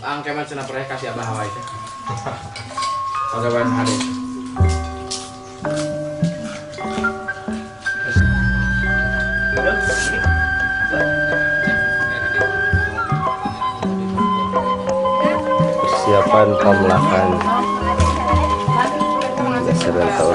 Ang keman cenah pernah kasih abah Hawaii teh. Pagawean hari. Persiapan pamelakan dasar tahun.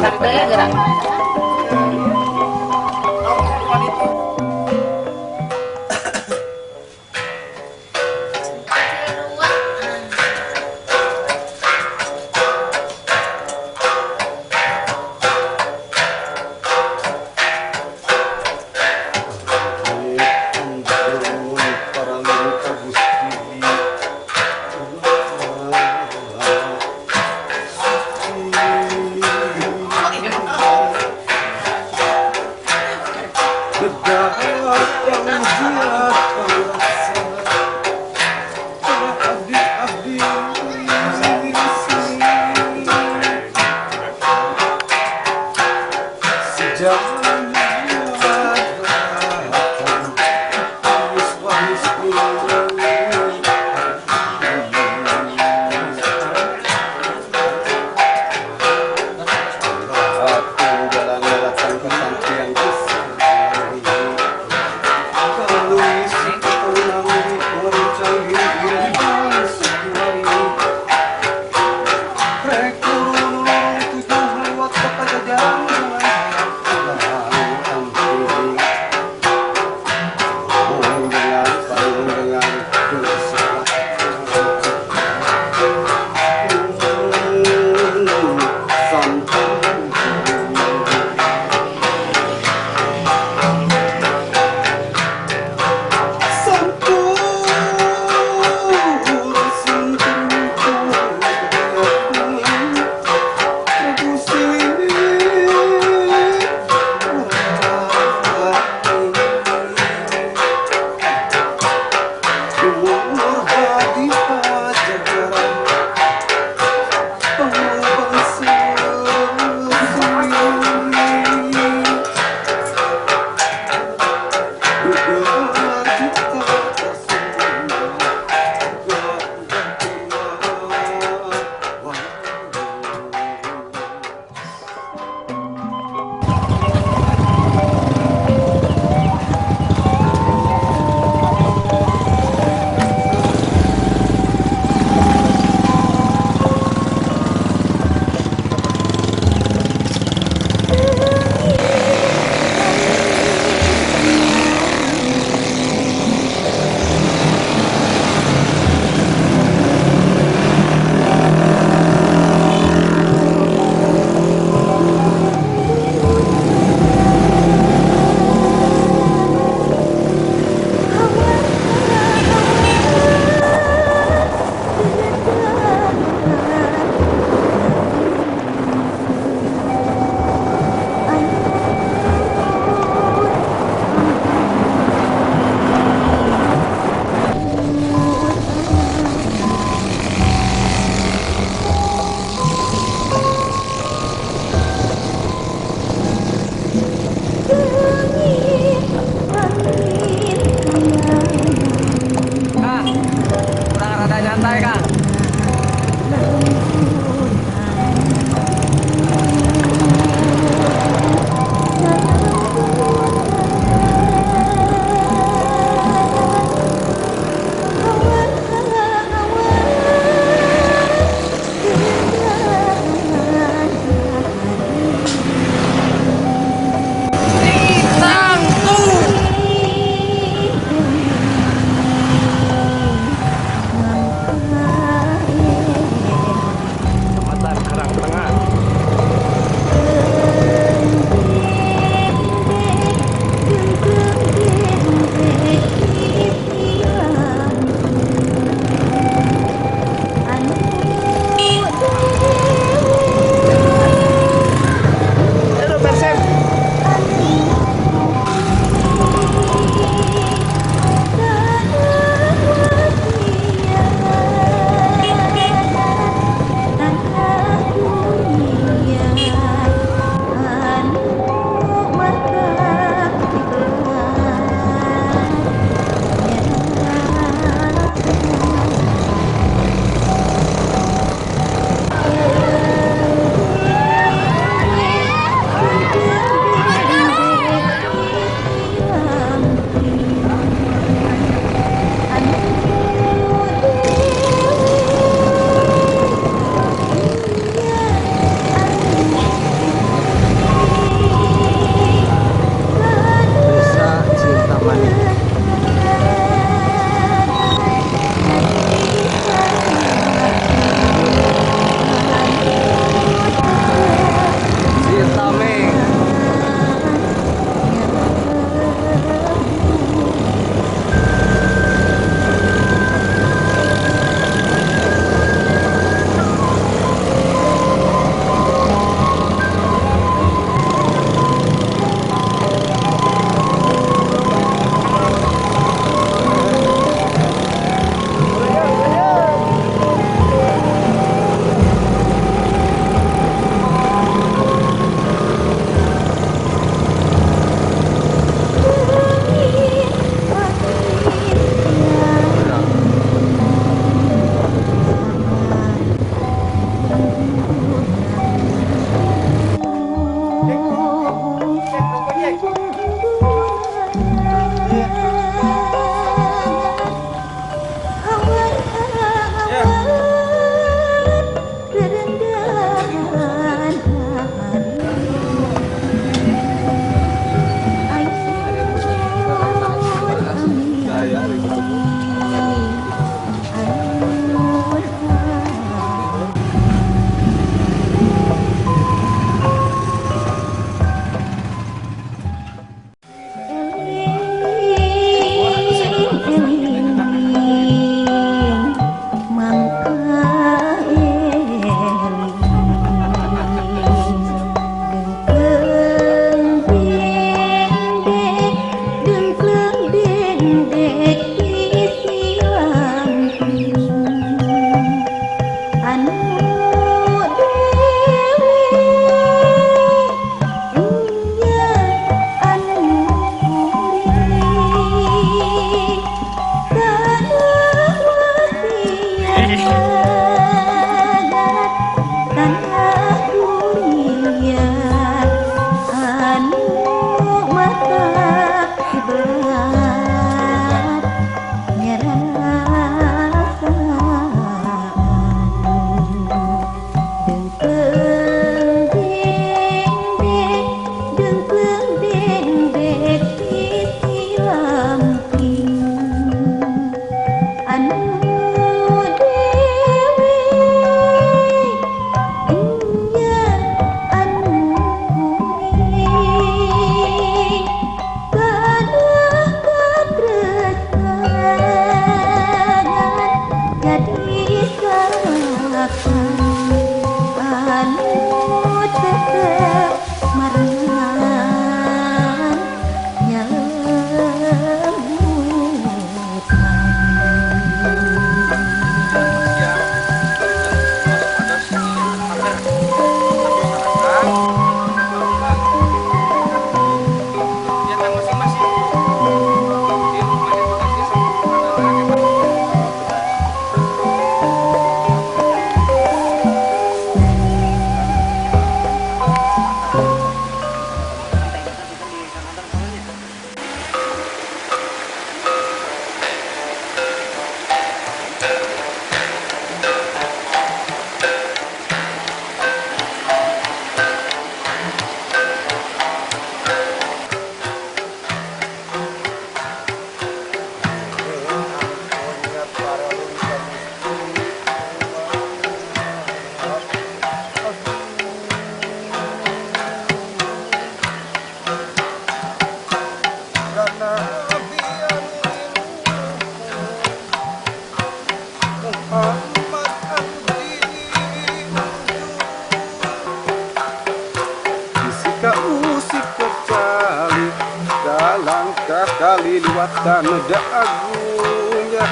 Kali liwatan dagunya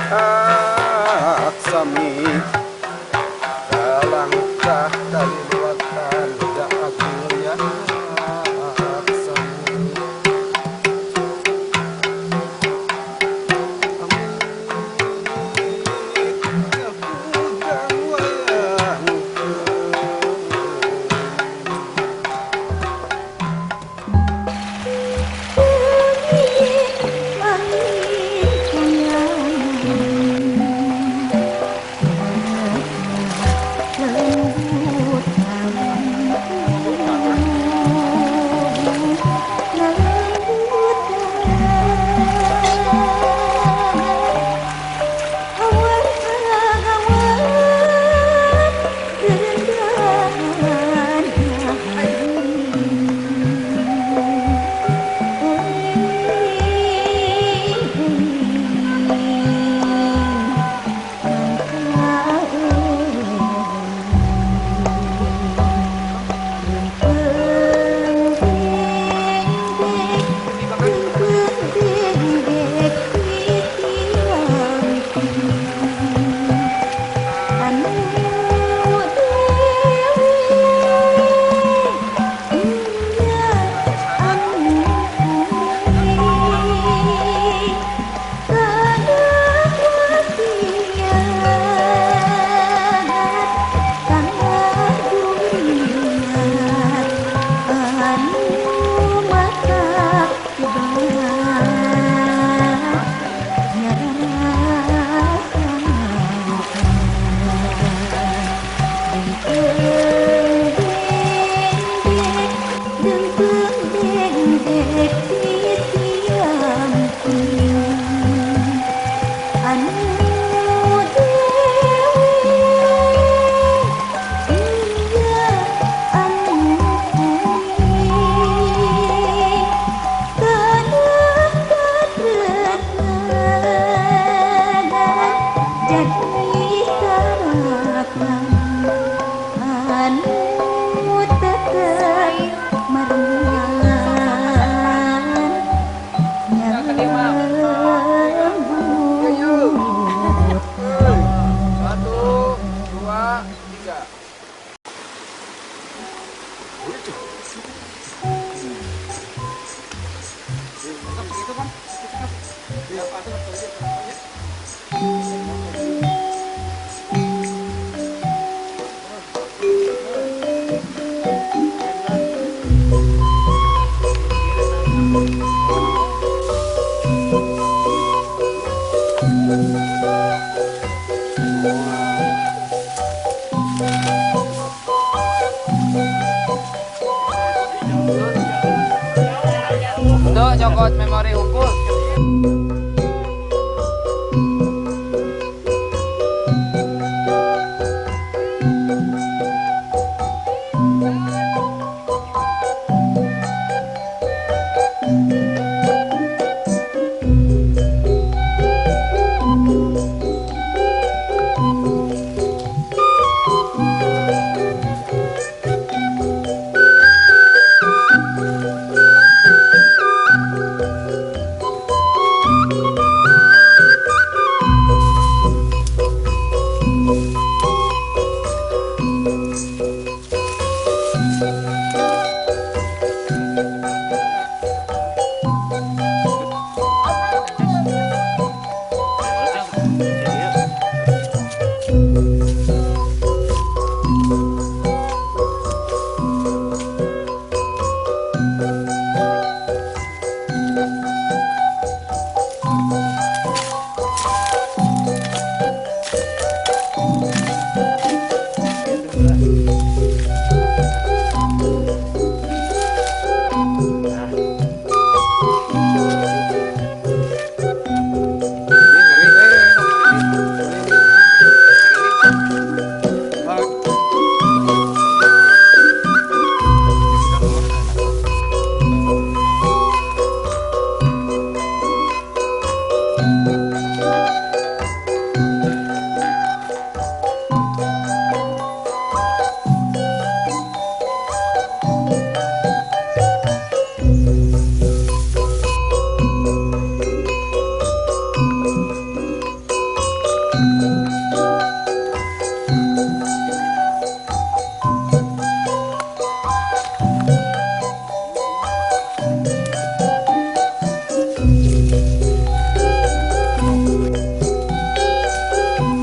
sami kalangkah kali liwatan dagunya sami Buat memori hungkul.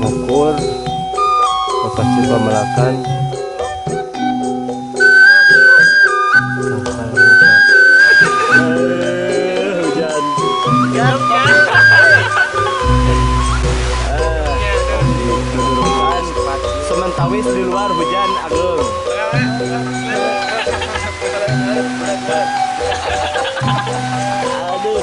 Ngukur lokasi pemelakan. Hujan. Sementawis di luar hujan agung. Aduh.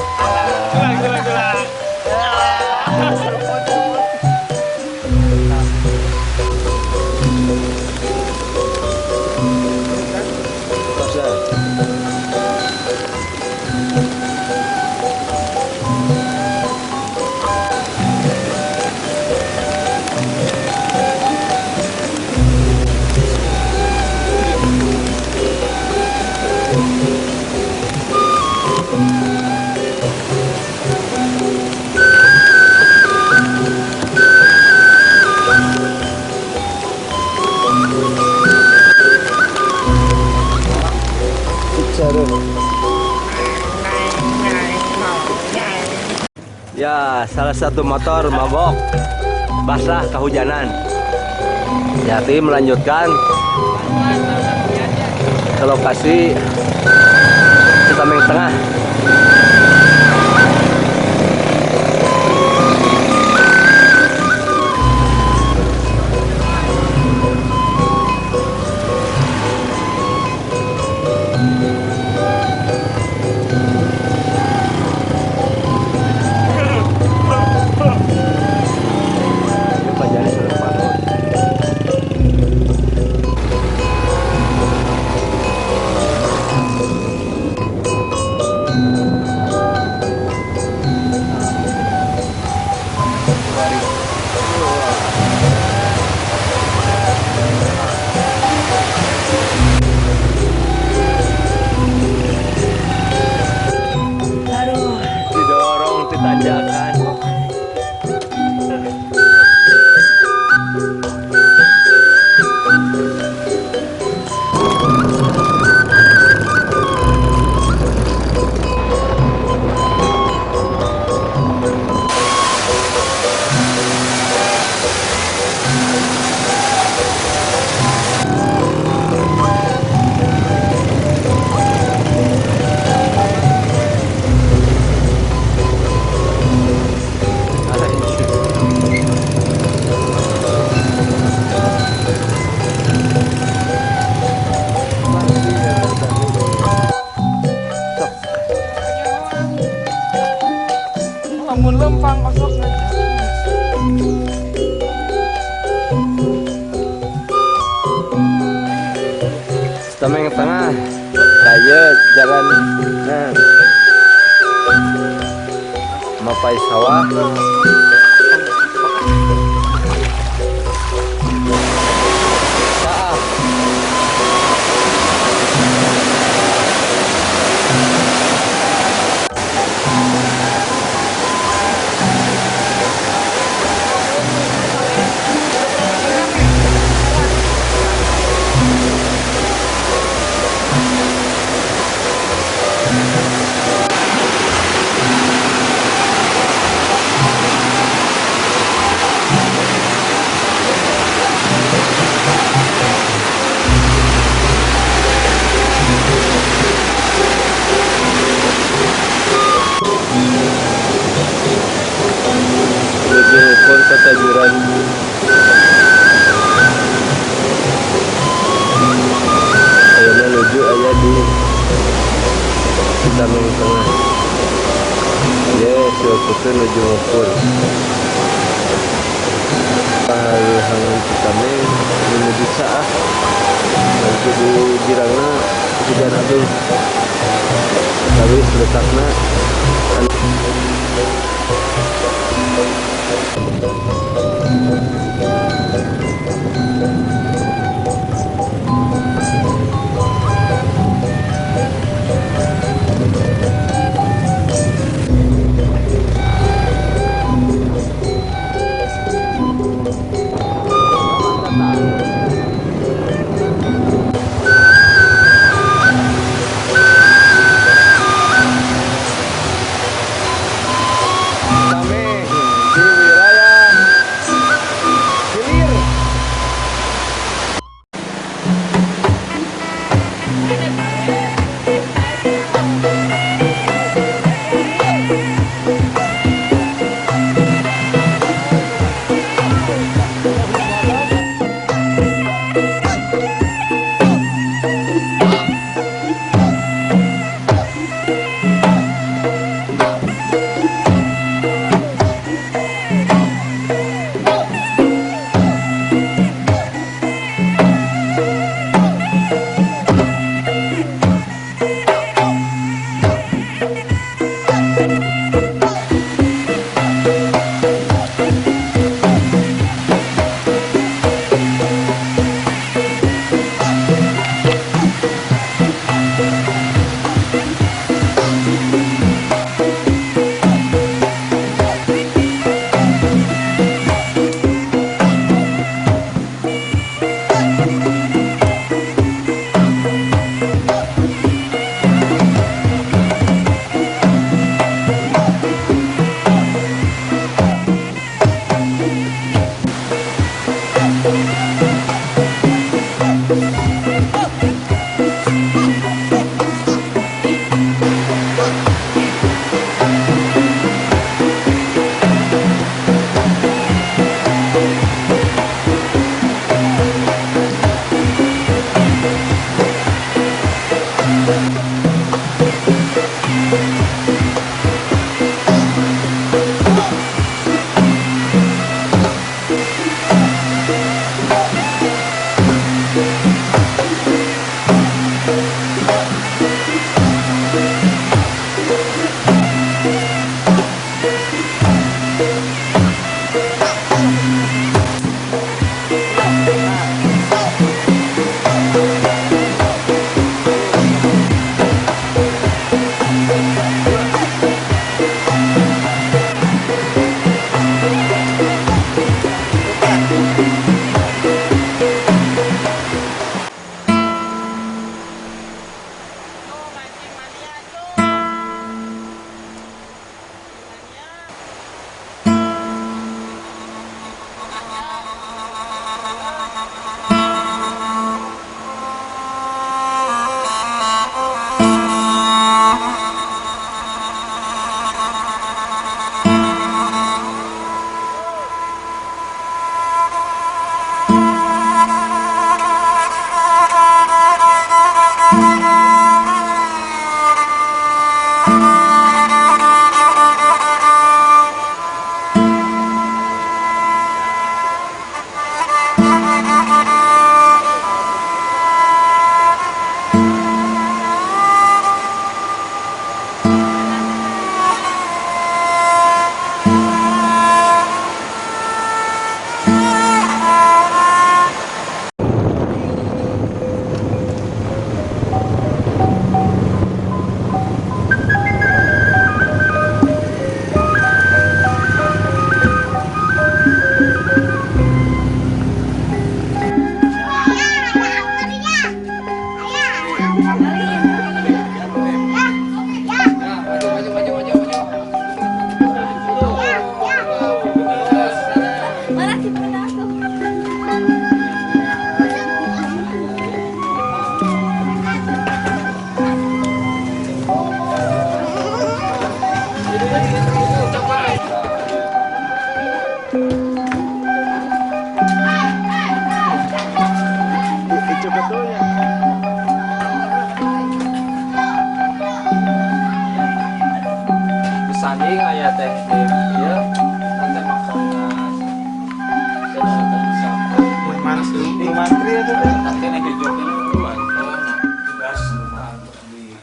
Ya, salah satu motor mabok basah kehujanan. Ya, tim melanjutkan ke lokasi Citameng Tengah. Tameng Tengah. Kaya jalan, nah. Mapai sawah. Caah. Menuju ngukur tatajuran. Ayeuna nuju aya di Citameng Tengah. Ye, Putih nuju ngukur. Pahaluhangan Citameng menuju Caah. Nanti di girangna hujan aduh. Tapi letakna. Kami di wilayah Hilir. teh di ieu nanti maksudna Mantri itu teh. Nanti nek hijau ini Tugas untuk di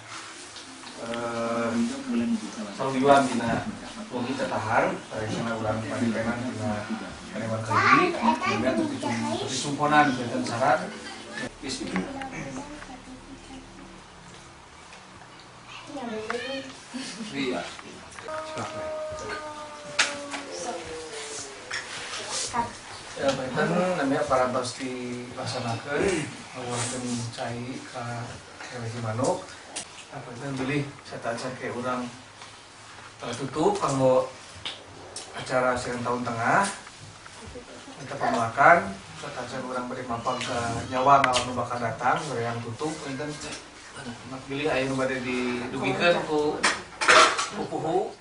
Saudiwan dina wengi tertahan tradisional urang padipenan dina Kanewan Kahiji kemudian terus disumponan benten syarat. Iya. Ya, benten namanya parantos dilaksanakeun ngawurkeun cai ka hiji manuk. Benten bilih satacan ke urang tutup kanggo acara siang tahun tengah. Kita pemelakan satacan urang beri mapag ke nyawa ngalam nu bakal datang yang tutup benten mak bilih aya nu bade didugikeun ku pupuhu.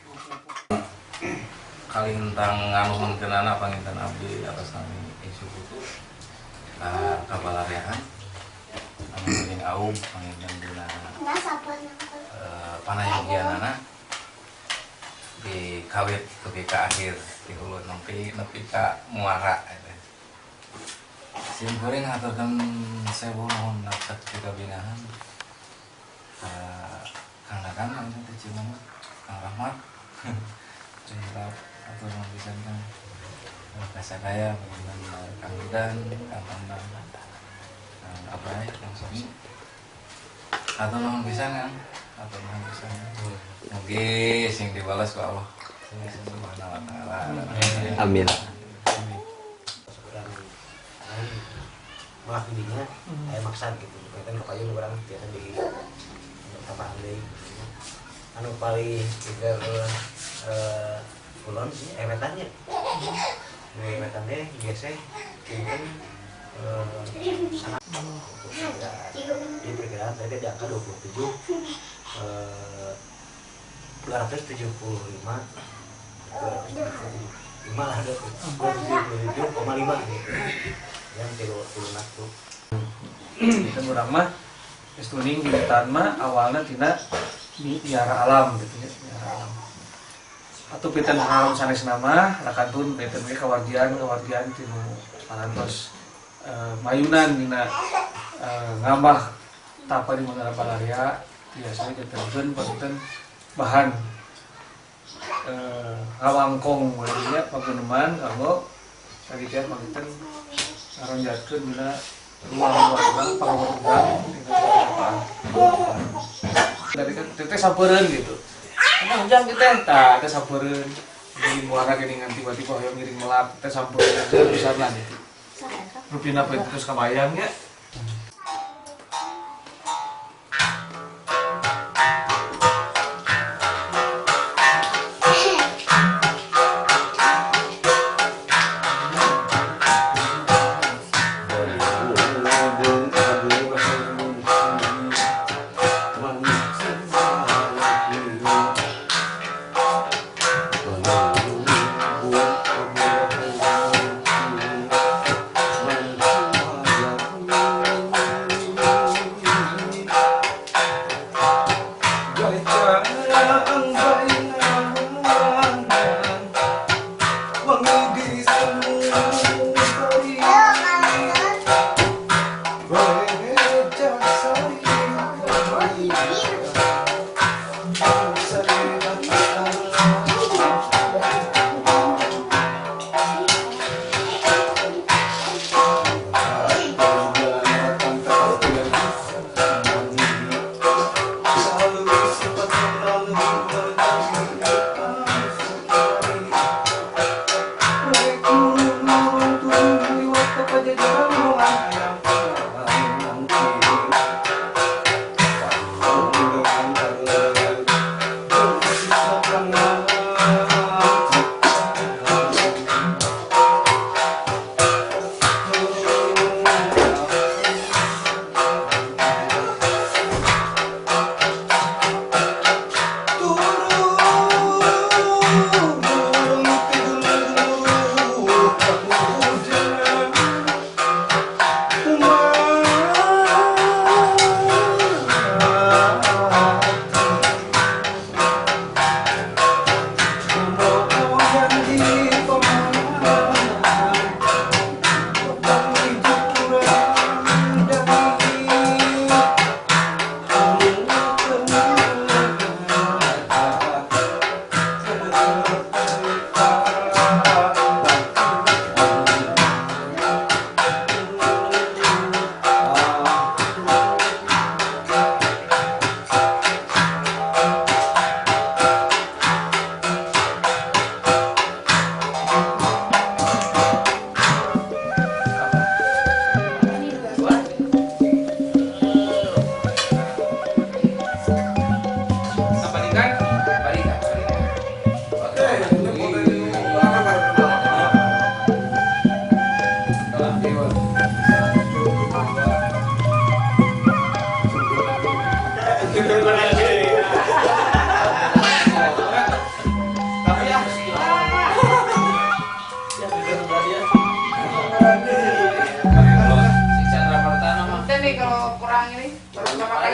Kalintang nganuhunkeunana panginten abdi atas nami Isu Putu kabalareaan anu paling aum panginten dina panayogianana di kawit tepi ka akhir di hulu nepi nepi ka muara eta. Sim kuring haturkeun sewu nuhun napet pikabinahan ka Kang Dadan panginten teh Cimanuk Kang Rahmat Hilap atur nuhun pisan Kang Kasadaya panginten Kang Idan Kang Tambang Kang Abay Kang Somi atur nuhun pisan Kang atur nuhun pisan mugi sing dibalas ku Allah Subhanahu wa taala. Amin. Urang malah ininya aya maksad gitu kaitan kapayun urang biasa di tambahan deui anu paling geger kulon sih ewetannya ewetan teh biasa mungkin sangat di perkiraan saya di angka 27 275 275 lah 277,5 gitu yang tilu tilu tuh. Kita urang mah geus tuning di hutan mah awalna tina miara alam gitu ya, miara alam. Atau piten alam sanes nama rakantun piten we kawardian kawardian tinu parantos mayunan dina ngambah tapa di Mandala Balaria biasanya ditentukeun panginten bahan ngawangkong nya paguneman kanggo tadi teh panginten ngaronjatkeun dina ruang-ruang urang pangawur urang dina pertapaan. Dari kan teh sampeureun gitu. Karena hujan kita tah teh sampeureun di muara geuningan tiba-tiba hoyong ngiring melak teh sampeureun teh pisan lah gitu. Rupina poe terus kabayang nya. Tapi ya. Ya, ya. Si Chandra Pertana mah. Nih kalau kurang ini, kurang sama.